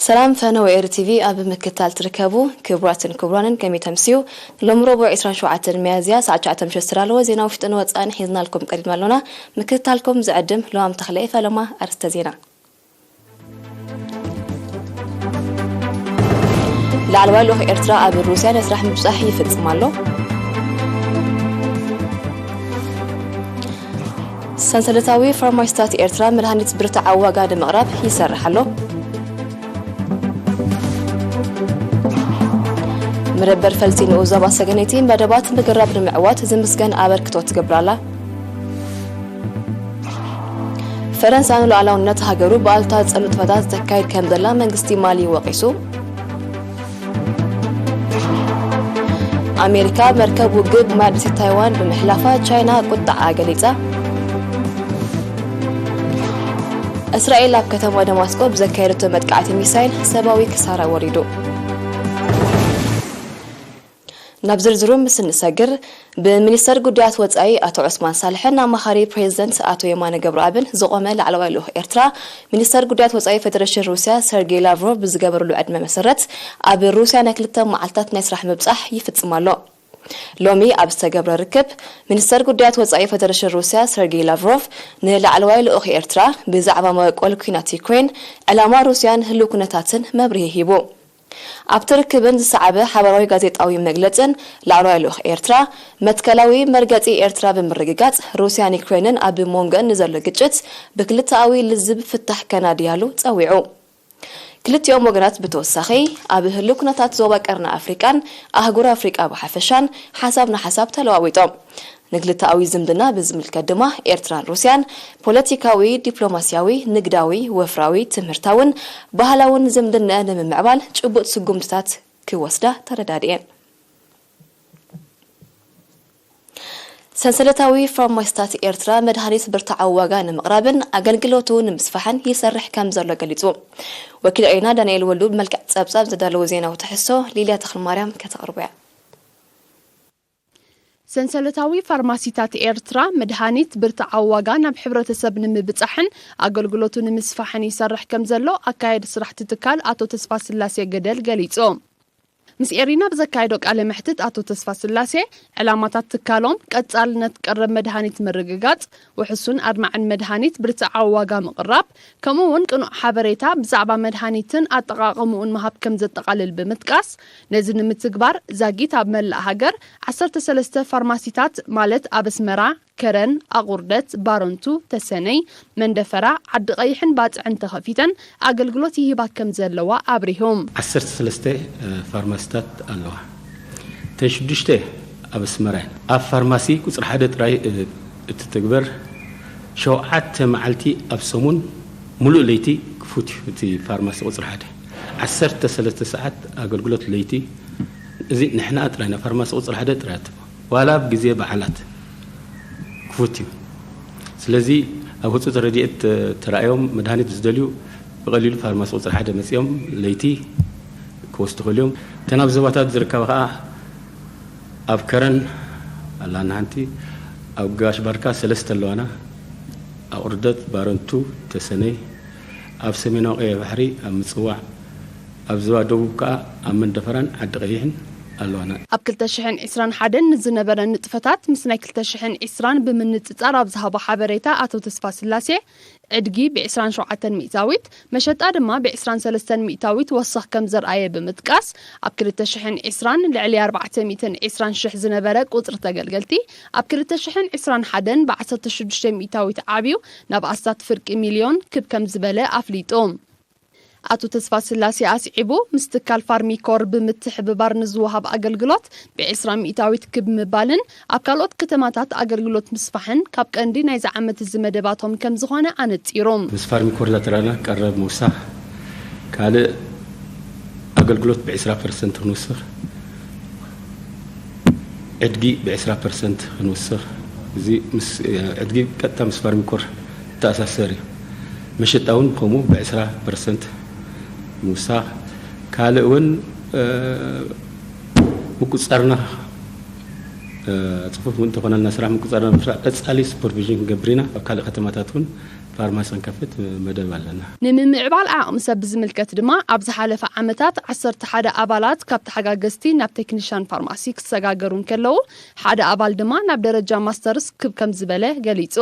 ሰላም ፈነወ ኤሪ ቲቪ ኣብ ምክትታል ትርከቡ ክቡራትን ክቡራንን፣ ከመይ ተምስዩ? ሎሚ ረቡዕ ዕስራን ሸውዓተን ሚያዝያ ሰዓት ትሽዓተ ምሸት ዝተዳለወ ዜና ውሽጥን ወጻእን ሒዝናልኩም ቀሪብና ኣሎና። ምክትታልኩም ዝዕድም ለዋም ተኽለ እየ። ፈለማ ኣርእስተ ዜና። ላዕለዋይ ልኡኽ ኤርትራ ኣብ ሩስያ ናይ ስራሕ ምብጻሕ ይፍጽም ኣሎ። ሰንሰለታዊ ፋርማሲታት ኤርትራ መድሃኒት ብርትዓዊ ዋጋ ንምቕራብ ይሰርሕ ኣሎ። መደበር ፈልሲ ንኡስ ዞባ ሰገነይቲ መደባት ምግራብ ንምዕዋት ዝምስገን ኣበርክቶ ትገብር ኣላ። ፈረንሳ ንሉዓላውነት ሃገሩ ብኣሉታዊ ዝጸሉ ንጥፈታት ተካይድ ከም ዘላ መንግስቲ ማሊ ወቒሱ። ኣሜሪካ መርከብ ውግእ ብማይ ደሴት ታይዋን ብምሕላፋ ቻይና ቁጥዓ ገሊጻ። እስራኤል ኣብ ከተማ ደማስቆ ብዘካየደቶ መጥቃዕቲ ሚሳይል ሰብኣዊ ክሳራ ወሪዱ። ናብ ዝርዝሩ ምስ እንሰግር፣ ብሚኒስተር ጉዳያት ወጻኢ ኣቶ ዑስማን ሳልሕን ኣማኻሪ ፕሬዚደንት ኣቶ የማነ ገብረኣብን ዝቖመ ላዕለዋይ ልኡኽ ኤርትራ፣ ሚኒስተር ጉዳያት ወጻኢ ፌደሬሽን ሩስያ ሰርጌይ ላቭሮቭ ብዝገበርሉ ዕድመ መሰረት፣ ኣብ ሩስያ ናይ ክልተ መዓልታት ናይ ስራሕ ምብጻሕ ይፍጽም ኣሎ። ሎሚ ኣብ ዝተገብረ ርክብ፣ ሚኒስተር ጉዳያት ወጻኢ ፌደሬሽን ሩስያ ሰርጌይ ላቭሮቭ ንላዕለዋይ ልኡኽ ኤርትራ ብዛዕባ መበቆል ኲናት ዩክሬን፣ ዕላማ ሩስያን ህልው ኩነታትን መብርሂ ሂቡ። ኣብቲ ርክብን ዝሰዓበ ሓበራዊ ጋዜጣዊ መግለጽን፣ ላዕለዋይ ልኡኽ ኤርትራ፣ መትከላዊ መርገጺ ኤርትራ ብምርግጋጽ፣ ሩስያን ዩክሬንን ኣብ መንጎን ንዘሎ ግጭት ብክልተኣዊ ልዝብ ፍታሕ ከናድያሉ ጸዊዑ። ክልቲኦም ወገናት ብተወሳኺ፣ ኣብ ህሉው ኩነታት ዞባ ቀርኒ ኣፍሪቃን ኣህጉር ኣፍሪቃ ብሓፈሻን ሓሳብ ንሓሳብ ተለዋዊጦም። ንክልተኣዊ ዝምድና ብዝምልከት ድማ፣ ኤርትራን ሩስያን ፖለቲካዊ፣ ዲፕሎማስያዊ፣ ንግዳዊ፣ ወፍራዊ፣ ትምህርታውን ባህላውን ዝምድነአን ንምምዕባል ጭቡጥ ስጉምትታት ክወስዳ ተረዳዲኤን። ሰንሰለታዊ ፋርማሲታት ኤርትራ መድሃኒት ብርትዓዊ ዋጋ ንምቕራብን ኣገልግሎቱ ንምስፋሕን ይሰርሕ ከም ዘሎ ገሊጹ። ወኪል ኤሪና ዳንኤል ወልዱ ብመልክዕ ጸብጻብ ዘዳለዎ ዜናዊ ትሕዝቶ ሊልያ ተኽለማርያም ከተቕርቦ እያ። ሰንሰለታዊ ፋርማሲታት ኤርትራ መድሃኒት ብርትዓዊ ዋጋ ናብ ሕብረተሰብ ንምብጻሕን ኣገልግሎቱ ንምስፋሕን ይሰርሕ ከም ዘሎ ኣካያዲ ስራሕቲ ትካል ኣቶ ተስፋስላሴ ገደል ገሊጹ። ምስ ኤሪና ብዘካየዶ ቃለ መሕትት ኣቶ ተስፋስላሴ፣ ዕላማታት ትካሎም ቀጻልነት ቀረብ መድሃኒት ምርግጋጽ፣ ውሕሱን ኣድማዕን መድሃኒት ብርትዓዊ ዋጋ ምቕራብ፣ ከምኡ እውን ቅኑዕ ሓበሬታ ብዛዕባ መድሃኒትን ኣጠቓቕምኡን ምሃብ ከም ዘጠቓልል ብምጥቃስ፣ ነዚ ንምትግባር ዛጊት ኣብ መላእ ሃገር ዓሰርተ ሰለስተ ፋርማሲታት ማለት ኣብ ኣስመራ፣ ከረን፣ ኣቑርደት፣ ባረንቱ፣ ተሰነይ፣ መንደፈራ፣ ዓዲ ቀይሕን ባጽዕን ተኸፊተን ኣገልግሎት ይህባ ከም ዘለዋ ኣብሪሁ። ዓሰርተ ሰለስተ ፋርማሲታት ኣለዋ። እተን ሽዱሽተ ኣብ ኣስመራ እየን። ኣብ ፋርማሲ ቁጽሪ ሓደ ጥራይ እትትግበር ሸውዓተ መዓልቲ ኣብ ሰሙን ምሉእ ለይቲ ክፉት እዩ። እቲ ፋርማሲ ቁጽሪ ሓደ ዓሰርተ ሰለስተ ሰዓት ኣገልግሎት ለይቲ፣ እዚ ንሕና ጥራይ ኢና፣ ፋርማሲ ቁጽሪ ሓደ ጥራይ እትህቦ። ዋላ ኣብ ግዜ በዓላት ክፉት እዩ። ስለዚ ኣብ ህጹጽ ረድኤት ተራእዮም መድሃኒት ዝደልዩ ብቐሊሉ ፋርማሲ ቁጽሪ ሓደ መጺኦም ለይቲ ክወስዱ ይኽእሉ እዮም። እተን ኣብ ዞባታት ዝርከባ ከኣ ኣብ ከረን ኣላና ሓንቲ፣ ኣብ ጋሽ ባርካ ሰለስተ ኣለዋና፣ ኣቑርደት፣ ባረንቱ፣ ተሰነይ፣ ኣብ ሰሜናዊ ቀይሕ ባሕሪ ኣብ ምጽዋዕ፣ ኣብ ዞባ ደቡብ ከኣ ኣብ መንደፈራን ዓዲ ቀይሕን ኣለዋና። ኣብ ክልተ ሽሕን ዕስራን ሓደን ንዝነበረ ንጥፈታት ምስ ናይ ክልተ ሽሕን ዕስራን ብምንጽጻር ኣብ ዝሃቦ ሓበሬታ ኣቶ ተስፋስላሴ፣ ዕድጊ ብዕስራን ሸውዓተን ሚእታዊት፣ መሸጣ ድማ ብዕስራን ሰለስተን ሚእታዊት ወሰኽ ከም ዘርኣየ ብምጥቃስ፣ ኣብ ክልተ ሽሕን ዕስራን ልዕሊ ኣርባዕተ ሚእትን ዕስራን ሽሕ ዝነበረ ቁጽሪ ተገልገልቲ፣ ኣብ ክልተ ሽሕን ዕስራን ሓደን ብዓሰርተ ሽዱሽተ ሚእታዊት ዓብዩ ናብ ኣስታት ፍርቂ ሚልዮን ክብ ከም ዝበለ ኣፍሊጡ። ኣቶ ተስፋስላሴ ኣስዒቡ፣ ምስ ትካል ፋርሚኮር ብምትሕብባር ንዝወሃብ ኣገልግሎት ብዕስራ ሚእታዊት ክብ ምባልን ኣብ ካልኦት ከተማታት ኣገልግሎት ምስፋሕን ካብ ቀንዲ ናይዚ ዓመት እዚ መደባቶም ከም ዝኾነ ኣነጺሩ። ምስ ፋርሚኮር ዳተራና ቀረብ ምውሳኽ፣ ካልእ ኣገልግሎት ብዕስራ ፐርሰንት ክንውስኽ፣ ዕድጊ ብዕስራ ፐርሰንት ክንውስኽ፣ እዚ ምስ፣ ዕድጊ ቀጥታ ምስ ፋርሚኮር ዝተኣሳሰር እዩ። መሸጣ እውን ብኸምኡ ብዕስራ ፐርሰንት ምውሳኽ፣ ካልእ እውን፣ እ፣ ምቁጻርና፣ እ፣ ጽፉፍ እንተኾነልና ስራሕ ምቁጻርና ብምስራሕ ቀጻሊ ሱፐርቪዥን ክንገብር ኢና። ኣብ ካልእ ከተማታት እውን ፋርማሲ ክንከፍት መደብ ኣለና። ንምምዕባል ዓቕሚ ሰብ ብዝምልከት ድማ ኣብ ዝሓለፈ ዓመታት ዓሰርተ ሓደ ኣባላት ካብ ተሓጋገዝቲ ናብ ቴክኒሻን ፋርማሲ ክሰጋገሩ እንከለዉ፣ ሓደ ኣባል ድማ ናብ ደረጃ ማስተርስ ክብ ከም ዝበለ ገሊጹ።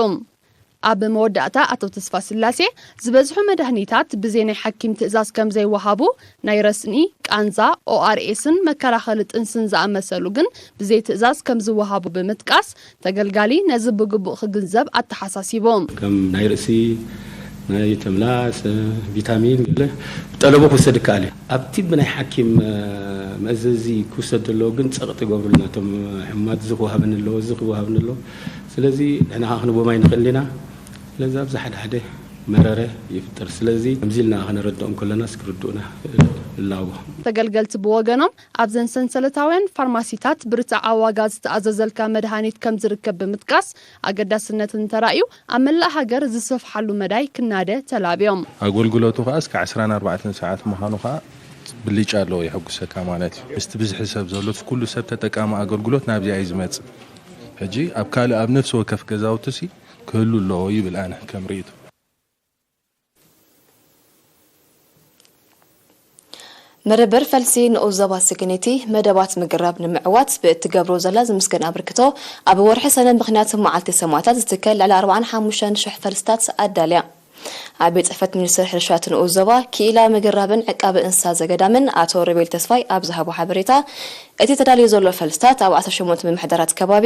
ኣብ መወዳእታ ኣቶ ተስፋ ስላሴ፣ ዝበዝሑ መድሃኒታት ብዘይ ናይ ሓኪም ትእዛዝ ከም ዘይወሃቡ፣ ናይ ረስኒ፣ ቃንዛ፣ ኦኣርኤስን መከላኸሊ ጥንስን ዝኣመሰሉ ግን ብዘይ ትእዛዝ ከም ዝወሃቡ ብምጥቃስ፣ ተገልጋሊ ነዚ ብግቡእ ክግንዘብ ኣተሓሳሲቡ። ከም ናይ ርእሲ፣ ናይ ተምላስ፣ ቪታሚን ገለ ጠለቡ ክውሰድ ይከኣል እዩ። ኣብቲ ብናይ ሓኪም መእዘዚ ክውሰድ ዘለዎ ግን ጸቕጢ ገብሩልና። እቶም ሕሙማት እዚ ክወሃበኒ ኣለዎ፣ እዚ ክወሃበኒ ኣለዎ። ስለዚ ንሕና ከዓ ክንቦም ኣይንኽእልን ኢና። ስለዚ ኣብዚ ሓደ ሓደ መረረ ይፍጠር። ስለዚ ከምዚ ኢልና ከነረድኦም ከለና እስክርድኡና እላቦ። ተገልገልቲ ብወገኖም ኣብዘን ሰንሰለታውያን ፋርማሲታት ብርትዓዊ ዋጋ ዝተኣዘዘልካ መድሃኒት ከም ዝርከብ ብምጥቃስ ኣገዳስነት እንተራእዩ ኣብ መላእ ሃገር ዝሰፍሓሉ መዳይ ክናደ ተላብዮም። ኣገልግሎቱ ከዓ እስከ ዓስራን ኣርባዕተን ሰዓት ምዃኑ ከዓ ብልጫ ኣለዎ የሐጉሰካ ማለት እዩ። ምስቲ ብዝሒ ሰብ ዘሎ ኩሉ ሰብ ተጠቃሚ ኣገልግሎት ናብዚኣ እዩ ዝመጽእ። ሕጂ ኣብ ካልእ ኣብ ነፍሲ ወከፍ ገዛውቲ ሲ ክህሉ ኣለዎ ይብል ኣነ ከም ርእይቶ። መደበር ፈልሲ ንኡስ ዞባ ስግኒቲ መደባት ምግራብ ንምዕዋት ብእትገብሮ ዘላ ዝምስገን ኣበርክቶ ኣብ ወርሒ ሰነ ምኽንያት መዓልቲ ሰማእታት ዝትከል ልዕሊ ኣርባዓን ሓሙሽተን ሽሕ ፈልስታት ኣዳልያ። ኣብ ቤት ጽሕፈት ሚኒስትር ሕርሻ እቲ ንኡስ ዞባ ክኢላ ምግራብን ዕቃበ እንስሳ ዘገዳምን ኣቶ ሮቤል ተስፋይ ኣብ ዝሃቦ ሓበሬታ፣ እቲ ተዳልዩ ዘሎ ፈልስታት ኣብ ዓሰርተ ሸሞንተ ምምሕዳራት ከባቢ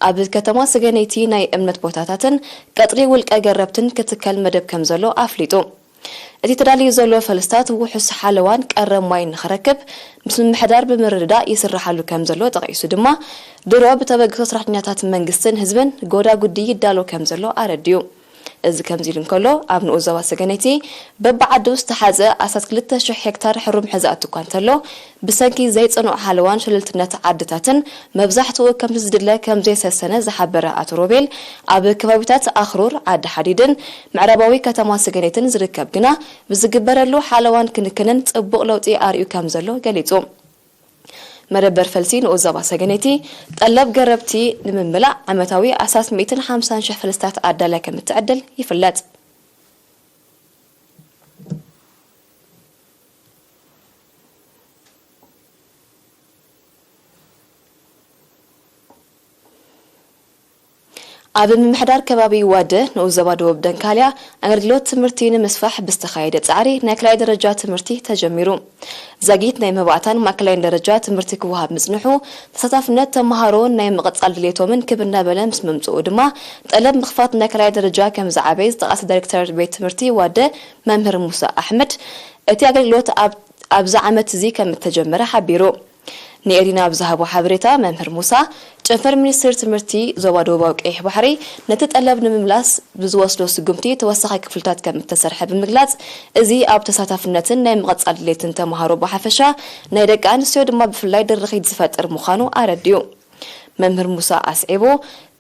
ኣብ ከተማ ስገነይቲ ናይ እምነት ቦታታትን ቀጽሪ ውልቀ ገረብትን ክትከል መደብ ከም ዘሎ ኣፍሊጡ። እቲ ተዳልዩ ዘሎ ፈልስታት ውሑስ ሓለዋን ቀረብ ማይን ንኽረክብ ምስ ምምሕዳር ብምርድዳእ ይስራሓሉ ከም ዘሎ ጠቒሱ ድማ፣ ድሮ ብተበግሶ ሰራሕተኛታት መንግስትን ህዝብን ጎዳጉዲ ይዳሎ ከም ዘሎ ኣረዲኡ። እዚ ከምዚ ኢሉ እንከሎ፣ ኣብ ንኡስ ዞባ ሰገነይቲ በብዓዱ ዝተሓዘ ኣስታት ክልተ ሽሕ ሄክታር ሕሩም ሕዛእቲ እኳ እንተሎ፣ ብሰንኪ ዘይጽኑዕ ሓለዋን ሸለልትነት ዓድታትን መብዛሕትኡ ከምቲ ዝድለ ከም ዘይሰሰነ ዝሓበረ ኣቶ ሮቤል፣ ኣብ ከባቢታት ኣኽሩር፣ ዓዲ ሓዲድን ምዕራባዊ ከተማ ሰገነይትን ዝርከብ ግና ብዝግበረሉ ሓለዋን ክንክንን ጽቡቕ ለውጢ ኣርእዩ ከም ዘሎ ገሊጹ። መደበር ፈልሲ ንኡስ ዞባ ሰገነይቲ፣ ጠለብ ገረብቲ ንምምላእ ዓመታዊ ኣስታት ሚእትን ሓምሳን ሽሕ ፈልስታት ኣዳልያ ከም እትዕድል ይፍለጥ። ኣብ ምምሕዳር ከባቢ ዋደ ንኡስ ዞባ ደቡብ ደንካልያ ኣገልግሎት ትምህርቲ ንምስፋሕ ብዝተኻየደ ጻዕሪ ናይ ካልኣይ ደረጃ ትምህርቲ ተጀሚሩ። ዛጊት ናይ መባእታን ማእከላይን ደረጃ ትምህርቲ ክወሃብ ምጽንሑ፣ ተሳታፍነት ተመሃሮ ናይ ምቕጻል ድሌቶምን ክብ እናበለ ምስ ምምጽኡ ድማ፣ ጠለብ ምኽፋት ናይ ካልኣይ ደረጃ ከም ዝዓበየ ዝጠቐሰ ዳይሬክተር ቤት ትምህርቲ ዋደ መምህር ሙሳ ኣሕመድ፣ እቲ ኣገልግሎት ኣብ ኣብዚ ዓመት እዚ ከም እተጀመረ ሓቢሩ። ንኤሪና ኣብ ዝሃቦ ሓበሬታ መምህር ሙሳ፣ ጨንፈር ሚኒስቴር ትምህርቲ ዞባ ደቡባዊ ቀይሕ ባሕሪ ነቲ ጠለብ ንምምላስ ብዝወስዶ ስጉምቲ ተወሳኺ ክፍልታት ከም እተሰርሐ ብምግላጽ፣ እዚ ኣብ ተሳታፍነትን ናይ ምቕጻል ድሌትን ተመሃሮ ብሓፈሻ ናይ ደቂ ኣንስትዮ ድማ ብፍላይ ድርኺት ዝፈጥር ምዃኑ ኣረዲኡ። መምህር ሙሳ ኣስዒቡ፣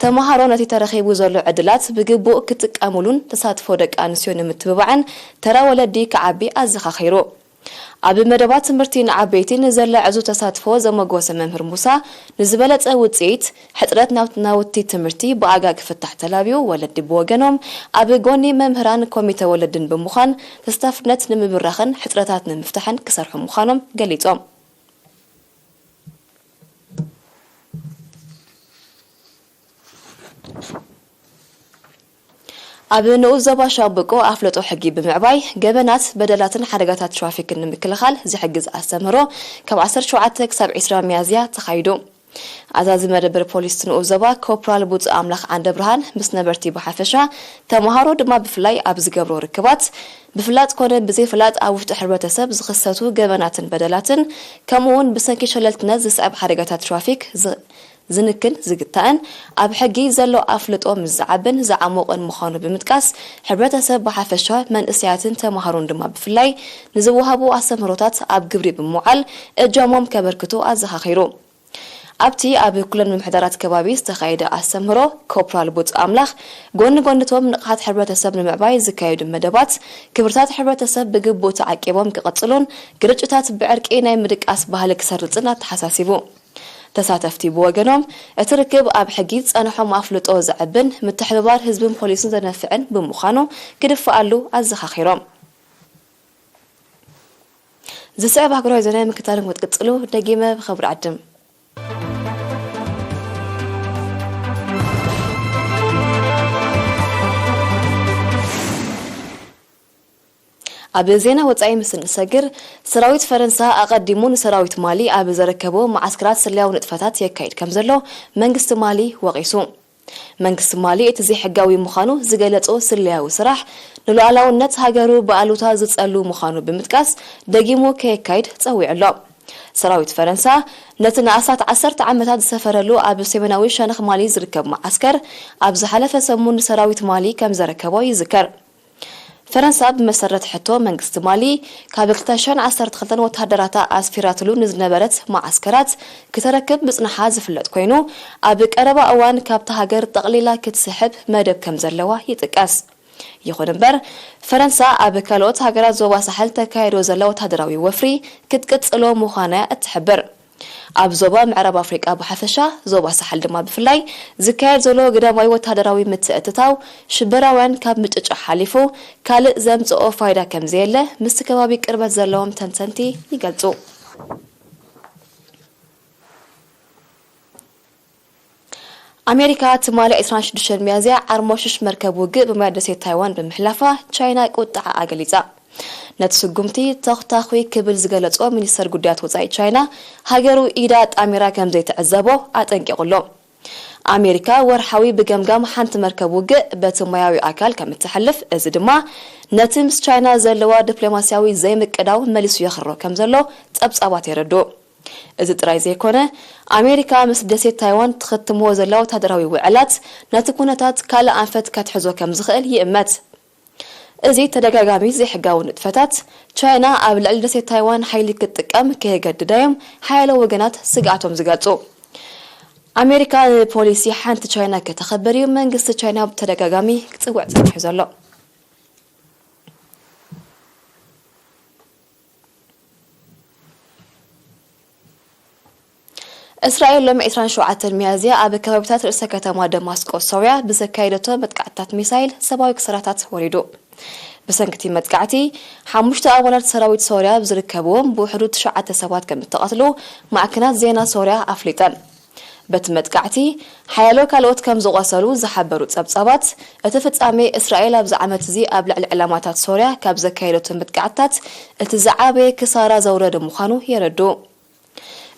ተመሃሮ ነቲ ተረኺቡ ዘሎ ዕድላት ብግቡእ ክጥቀሙሉን ተሳትፎ ደቂ ኣንስትዮ ንምትብባዕን ተራ ወለዲ ክዓቢ ኣዘኻኺሩ። ኣብ መደባት ትምህርቲ ንዓበይቲ ንዘላ ዕዙዝ ተሳትፎ ዘመጎሰ መምህር ሙሳ፣ ንዝበለጸ ውጽኢት፣ ሕጽረት ናውት- ናውቲ ትምህርቲ ብኣጋ ክፍታሕ ተላብዩ፣ ወለዲ ብወገኖም ኣብ ጎኒ መምህራን ኮሚተ ወለድን ብምዃን ተሳታፍነት ንምብራኽን ሕጽረታት ንምፍታሕን ክሰርሑ ምዃኖም ገሊጾም። ኣብ ንኡስ ዞባ ሻምብቆ ኣፍለጦ ሕጊ ብምዕባይ ገበናት፣ በደላትን ሓደጋታት ትራፊክን ንምክልኻል ዝሕግዝ ኣስተምህሮ ካብ ዓሰርተ ሸውዓተ ክሳብ ዕስራ ሚያዝያ ተኻይዱ። ኣዛዚ መደበር ፖሊስ ንኡስ ዞባ ኮፕራል ቡጽእ ኣምላኽ ዓንደ ብርሃን ምስ ነበርቲ ብሓፈሻ ተመሃሮ ድማ ብፍላይ ኣብ ዝገብሮ ርክባት ብፍላጥ ኮነ ብዘይፍላጥ ኣብ ውሽጢ ሕብረተሰብ ዝኽሰቱ ገበናትን በደላትን ከምኡ እውን ብሰንኪ ሸለልትነት ዝስዕብ ሓደጋታት ትራፊክ ዝ- ዝንክን ዝግታእን ኣብ ሕጊ ዘሎ ኣፍልጦ ምስ ዝዓብን ዝዓሞቕን ምዃኑ ብምጥቃስ፣ ሕብረተሰብ ብሓፈሻ መንእሰያትን ተምሃሮን ድማ ብፍላይ ንዝወሃቡ ኣስተምህሮታት ኣብ ግብሪ ብምውዓል እጃሞም ከበርክቱ ኣዘኻኺሩ። ኣብቲ ኣብ ኩለን ምምሕዳራት ከባቢ ዝተኻየደ ኣስተምህሮ፣ ኮፕራል ቡጽእ ኣምላኽ ጎኒ ጎኒቶም ንቕሓት ሕብረተሰብ ንምዕባይ ዝካየዱ መደባት ክብርታት ሕብረተሰብ ብግቡእ ተዓቂቦም ክቕጽሉን ግርጭታት ብዕርቂ ናይ ምድቃስ ባህሊ ክሰርጽን ኣተሓሳሲቡ። ተሳተፍቲ ብወገኖም፣ እቲ ርክብ ኣብ ሕጊ ዝጸንሖም ኣፍልጦ ዘዕብን ምትሕብባር ህዝብን ፖሊስን ዘነፍዕን ብምዃኑ ክድፍኣሉ ኣዘኻኺሮም። ዝስዕብ ኣህጉራዊ ዜና ምክታልን ክትቅጽሉ ደጊመ ብኸብሪ ዕድም። ኣብ ዜና ወጻኢ ምስ እንሰግር፣ ሰራዊት ፈረንሳ ኣቐዲሙ ንሰራዊት ማሊ ኣብ ዘረከቦ መዓስከራት ስለያዊ ንጥፈታት የካይድ ከም ዘሎ መንግስቲ ማሊ ወቒሱ። መንግስቲ ማሊ እቲ ዘይሕጋዊ ምዃኑ ዝገለጾ ስለያዊ ስራሕ ንሉዓላውነት ሃገሩ ብኣሉታ ዝጸሉ ምዃኑ ብምጥቃስ ደጊሙ ከየካይድ ጸዊዑ ኣሎ። ሰራዊት ፈረንሳ ነቲ ንኣስታት ዓሰርተ ዓመታት ዝሰፈረሉ ኣብ ሰሜናዊ ሸነኽ ማሊ ዝርከብ መዓስከር ኣብ ዝሓለፈ ሰሙን ንሰራዊት ማሊ ከም ዘረከቦ ይዝከር። ፈረንሳ ብመሰረት ሕቶ መንግስቲ ማሊ ካብ ክልተ ሽሕን ዓሰርተ ክልተን ወተሃደራታ ኣስፊራትሉ ንዝነበረት መዓስከራት ክተረክብ ምጽንሓ ዝፍለጥ ኮይኑ፣ ኣብ ቀረባ እዋን ካብታ ሃገር ጠቕሊላ ክትስሕብ መደብ ከም ዘለዋ ይጥቀስ። ይኹን እምበር፣ ፈረንሳ ኣብ ካልኦት ሃገራት ዞባ ሳሕል ተካይዶ ዘላ ወተሃደራዊ ወፍሪ ክትቅጽሎ ምዃና እትሕብር። ኣብ ዞባ ምዕራብ ኣፍሪቃ ብሓፈሻ፣ ዞባ ሳሕል ድማ ብፍላይ ዝካየድ ዘሎ ግዳማዊ ወተሃደራዊ ምትእትታው ሽበራውያን ካብ ምጭጫሕ ሓሊፉ ካልእ ዘምጽኦ ፋይዳ ከም ዘየለ ምስቲ ከባቢ ቅርበት ዘለዎም ተንተንቲ ይገልጹ። ኣሜሪካ ትማሊ ዕስራን ሽዱሽተን ሚያዝያ ዓርሞሽሽ መርከብ ውግእ ብማይ ደሴት ታይዋን ብምሕላፋ ቻይና ቁጥዓ ኣገሊጻ። ነቲ ስጉምቲ ተኽታኺ ክብል ዝገለጾ ሚኒስተር ጉዳያት ወጻኢ ቻይና፣ ሃገሩ ኢዳ ጣሚራ ከም ዘይትዕዘቦ ኣጠንቂቑ ኣሎ። ኣሜሪካ ወርሓዊ ብገምጋም ሓንቲ መርከብ ውግእ በቲ ማያዊ ኣካል ከም እትሓልፍ፣ እዚ ድማ ነቲ ምስ ቻይና ዘለዋ ዲፕሎማስያዊ ዘይምቅዳው መሊሱ የኽርሮ ከም ዘሎ ጸብጻባት የረድኡ። እዚ ጥራይ ዘይኮነ፣ ኣሜሪካ ምስ ደሴት ታይዋን ትኽትምዎ ዘላ ወታደራዊ ውዕላት ነቲ ኩነታት ካልእ ኣንፈት ከትሕዞ ከም ዝኽእል ይእመት። እዚ ተደጋጋሚ ዘይሕጋዊ ንጥፈታት፣ ቻይና ኣብ ልዕሊ ደሴት ታይዋን ሓይሊ ክትጥቀም ከየገድዳ እዮም ሓያሎ ወገናት ስግኣቶም ዝገልጹ። ኣሜሪካ ንፖሊሲ ሓንቲ ቻይና ከተኸብር እዩ መንግስቲ ቻይና ብተደጋጋሚ ክጽውዕ ጸኒሑ ዘሎ። እስራኤል ሎሚ ዕስራን ሸውዓተን ሚያዝያ ኣብ ከባቢታት ርእሰ ከተማ ደማስቆ ሶርያ ብዘካየደቶ መጥቃዕትታት ሚሳይል ሰብኣዊ ክሳራታት ወሪዱ። ብሰንኪ እቲ መጥቃዕቲ፣ ሓሙሽተ ኣባላት ሰራዊት ሶርያ ዝርከብዎም ብውሕዱ ትሽዓተ ሰባት ከም እተቐትሉ ማዕከናት ዜና ሶርያ ኣፍሊጠን። በቲ መጥቃዕቲ፣ ሓያሎ ካልኦት ከም ዝቖሰሉ ዝሓበሩ ጸብጻባት፣ እቲ ፍጻሜ እስራኤል ኣብዚ ዓመት እዚ ኣብ ልዕሊ ዕላማታት ሶርያ ካብ ዘካየደቶ መጥቃዕትታት እቲ ዝዓበየ ክሳራ ዘውረደ ምዃኑ የረድኡ።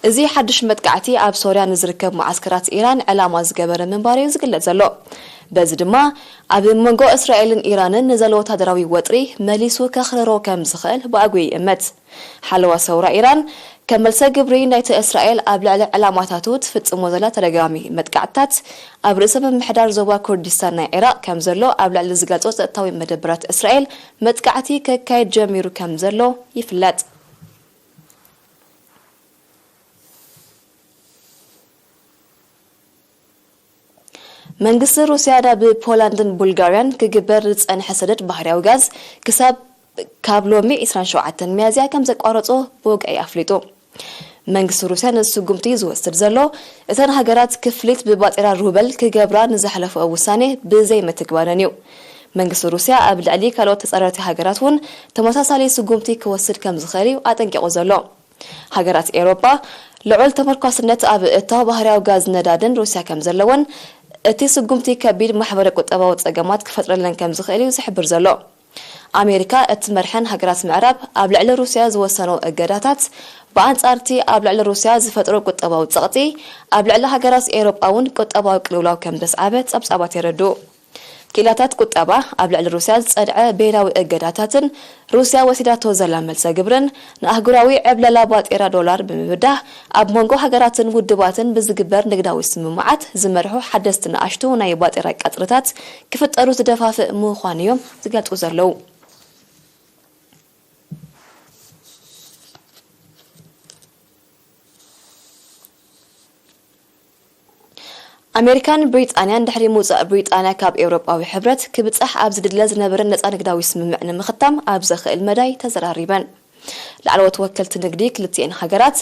እዚ ሓድሽ መጥቃዕቲ ኣብ ሶርያ ንዝርከብ መዓስከራት ኢራን ዕላማ ዝገበረ ምንባሩ እዩ ዝግለጽ ዘሎ። በዚ ድማ ኣብ መንጎ እስራኤልን ኢራንን ንዘሎ ወታደራዊ ወጥሪ መሊሱ ከኽርሮ ከም ዝኽእል ብኣግኡ ይእመት። ሓለዋ ሰውራ ኢራን ከም መልሰ ግብሪ ናይቲ እስራኤል ኣብ ልዕሊ ዕላማታቱ ትፍጽሞ ዘላ ተደጋጋሚ መጥቃዕትታት ኣብ ርእሰ ምምሕዳር ዞባ ኩርዲስታን ናይ ዒራቕ ከም ዘሎ ኣብ ልዕሊ ዝገልጾ ጸጥታዊ መደበራት እስራኤል መጥቃዕቲ ከካይድ ጀሚሩ ከም ዘሎ ይፍለጥ። መንግስቲ ሩስያ ናብ ፖላንድን ቡልጋርያን ክግበር ዝጸንሐ ሰደድ ባህርያዊ ጋዝ ክሳብ ካብ ሎሚ ዕስራን ሸውዓተን ሚያዝያ ከም ዘቋረጾ ብወግዒ ኣፍሊጡ። መንግስቲ ሩስያ ነዚ ስጉምቲ ዝወስድ ዘሎ፣ እተን ሃገራት ክፍሊት ብባጤራ ሩበል ክገብራ ንዘሕለፈኦ ውሳኔ ብዘይምትግባረን እዩ። መንግስቲ ሩስያ ኣብ ልዕሊ ካልኦት ተጻረርቲ ሃገራት እውን ተመሳሳሊ ስጉምቲ ክወስድ ከም ዝኽእል እዩ ኣጠንቂቑ ዘሎ። ሃገራት ኤውሮጳ ልዑል ተመርኳስነት ኣብ እታው ባህርያዊ ጋዝ ነዳድን ሩስያ ከም ዘለወን፣ እቲ ስጉምቲ ከቢድ ማሕበረ ቁጠባዊ ጸገማት ክፈጥረለን ከም ዝኽእል እዩ ዝሕብር ዘሎ። ኣሜሪካ እትመርሐን ሃገራት ምዕራብ ኣብ ልዕሊ ሩስያ ዝወሰነኦ እገዳታት፣ ብኣንጻር እቲ ኣብ ልዕሊ ሩስያ ዝፈጥሮ ቁጠባዊ ጸቕጢ፣ ኣብ ልዕሊ ሃገራት ኤውሮጳ እውን ቁጠባዊ ቅልውላው ከም ዘስዓበ ጸብጻባት የረድኡ። ክኢላታት ቁጠባ ኣብ ልዕሊ ሩስያ ዝጸንዐ ቤላዊ እገዳታትን ሩስያ ወሲዳቶ ዘላ መልሰ ግብርን ንኣህጉራዊ ዕብለላ ባጤራ ዶላር ብምብዳህ ኣብ መንጎ ሃገራትን ውድባትን ብዝግበር ንግዳዊ ስምምዓት ዝመርሑ ሓደስቲ ንኣሽቱ ናይ ባጤራ ቀጽርታት ክፍጠሩ ዝደፋፍእ ምዃኑ እዮም ዝገልጹ ዘለዉ። ኣሜሪካን ብሪጣንያን ድሕሪ ምውጻእ ብሪጣንያ ካብ ኤውሮጳዊ ሕብረት ክብጻሕ ኣብ ዝድለ ዝነበረ ነጻ ንግዳዊ ስምምዕ ንምኽታም ኣብ ዘኽእል መዳይ ተዘራሪበን። ላዕለዎት ወከልቲ ንግዲ ክልቲኤን ሃገራት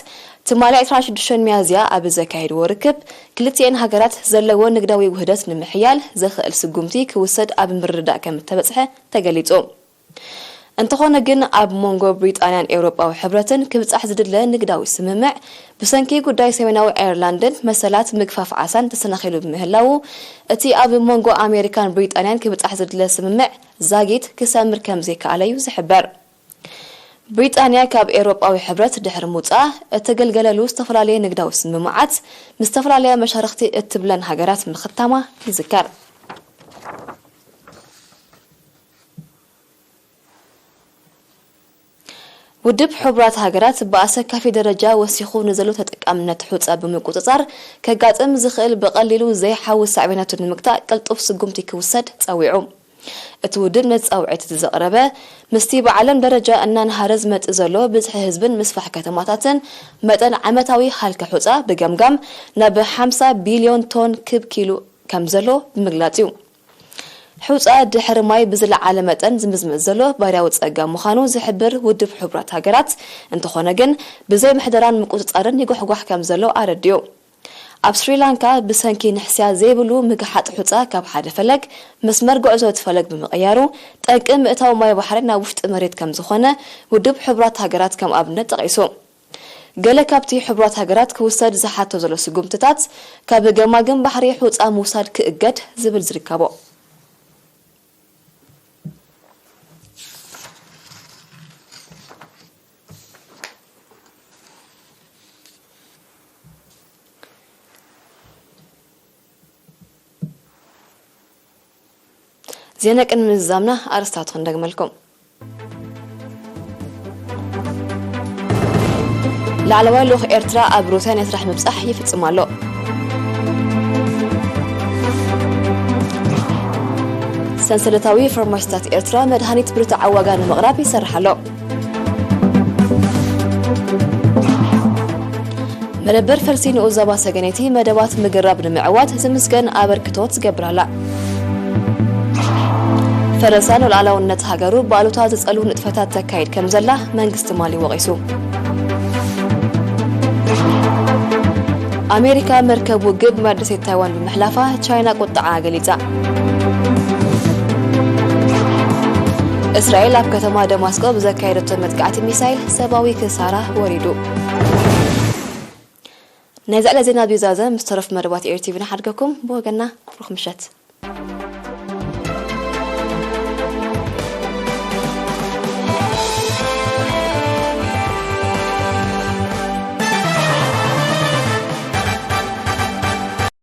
ትማሊ ዕስራን ሽዱሽተን ሚያዝያ ኣብ ዘካየድዎ ርክብ፣ ክልቲኤን ሃገራት ዘለዎ ንግዳዊ ውህደት ንምሕያል ዘኽእል ስጉምቲ ክውሰድ ኣብ ምርድዳእ ከም እተበጽሐ ተገሊጹ። እንተኾነ ግን፣ ኣብ መንጎ ብሪጣንያን ኤውሮጳዊ ሕብረትን ክብጻሕ ዝድለ ንግዳዊ ስምምዕ፣ ብሰንኪ ጉዳይ ሰሜናዊ ኣየርላንድን መሰላት ምግፋፍ ዓሳን ተሰናኺሉ ብምህላዉ፣ እቲ ኣብ መንጎ ኣሜሪካን ብሪጣንያን ክብጻሕ ዝድለ ስምምዕ ዛጊት ክሰምር ከም ዘይከኣለ እዩ ዝሕበር። ብሪጣንያ ካብ ኤውሮጳዊ ሕብረት ድሕሪ ምውጻኣ፣ እተገልገለሉ ዝተፈላለየ ንግዳዊ ስምምዓት ምስ ዝተፈላለያ መሻርኽቲ እትብለን ሃገራት ምኽታማ ይዝከር። ውድብ ሕቡራት ሃገራት ብኣሰካፊ ደረጃ ወሲኹ ንዘሎ ተጠቃምነት ሑጻ ብምቁጽጻር፣ ከጋጥም ዝኽእል ብቐሊሉ ዘይሓዊ ሳዕቤናቱ ንምግታእ ቅልጡፍ ስጉምቲ ክውሰድ ጸዊዑ። እቲ ውድብ ነቲ ጻውዒት እቲ ዘቕረበ፣ ምስቲ ብዓለም ደረጃ እናንሃረ ዝመጽእ ዘሎ ብዝሒ ህዝብን ምስፋሕ ከተማታትን፣ መጠን ዓመታዊ ሃልኪ ሑጻ ብገምጋም ናብ ሓምሳ ቢልዮን ቶን ክብ ኪሉ ከም ዘሎ ብምግላጽ እዩ። ሑጻ ድሕሪ ማይ ብዝለዓለ መጠን ዝምዝመዝ ዘሎ ባህርያዊ ጸገም ምዃኑ ዝሕብር ውድብ ሕቡራት ሃገራት፣ እንተኾነ ግን፣ ብዘይ ምሕደራን ምቁጽጻርን ይጓሕጓሕ ከም ዘሎ ኣረዲኡ። ኣብ ስሪላንካ ብሰንኪ ንሕስያ ዘይብሉ ምግሓጥ ሑጻ ካብ ሓደ ፈለግ መስመር ጉዕዞ እቲ ፈለግ ብምቕያሩ፣ ጠንቂ ምእታው ማይ ባሕሪ ናብ ውሽጢ መሬት ከም ዝኾነ ውድብ ሕቡራት ሃገራት ከም ኣብነት ጠቒሱ። ገለ ካብቲ ሕቡራት ሃገራት ክውሰድ ዝሓቶ ዘሎ ስጉምትታት፣ ካብ ገማግም ባሕሪ ሑጻ ምውሳድ ክእገድ ዝብል ዝርከቦ። ዜና ቅድሚ ምዝዛምና ኣርእስታቱ ክንደግመልኩም። ላዕለዋይ ልኡኽ ኤርትራ ኣብ ሩስያ ናይ ስራሕ ምብጻሕ ይፍጽም ኣሎ። ሰንሰለታዊ ፋርማሲታት ኤርትራ መድሃኒት ብርትዓዊ ዋጋ ንምቕራብ ይሰርሕ ኣሎ። መደበር ፈልሲ ንኡስ ዞባ ሰገነይቲ መደባት ምግራብ ንምዕዋት ዝምስገን ኣበርክቶት ትገብር ኣላ። ፈረንሳ ንሉዓላውነት ሃገሩ ብኣሉታ ዝጸልዉ ንጥፈታት ተካይድ ከም ዘላ መንግስቲ ማሊ ወቒሱ። ኣሜሪካ መርከብ ውግእ ብመደሴት ታይዋን ብምሕላፋ ቻይና ቁጥዓ ገሊጻ። እስራኤል ኣብ ከተማ ደማስቆ ብዘካየደቶ መጥቃዕቲ ሚሳይል ሰብኣዊ ክሳራ ወሪዱ። ናይ ዝዕለ ዜና ቢዛዘ ምስ ተረፍ መደባት ኤር ቲቪ ንሓድገኩም። ብወገና ብሩኽ ምሸት።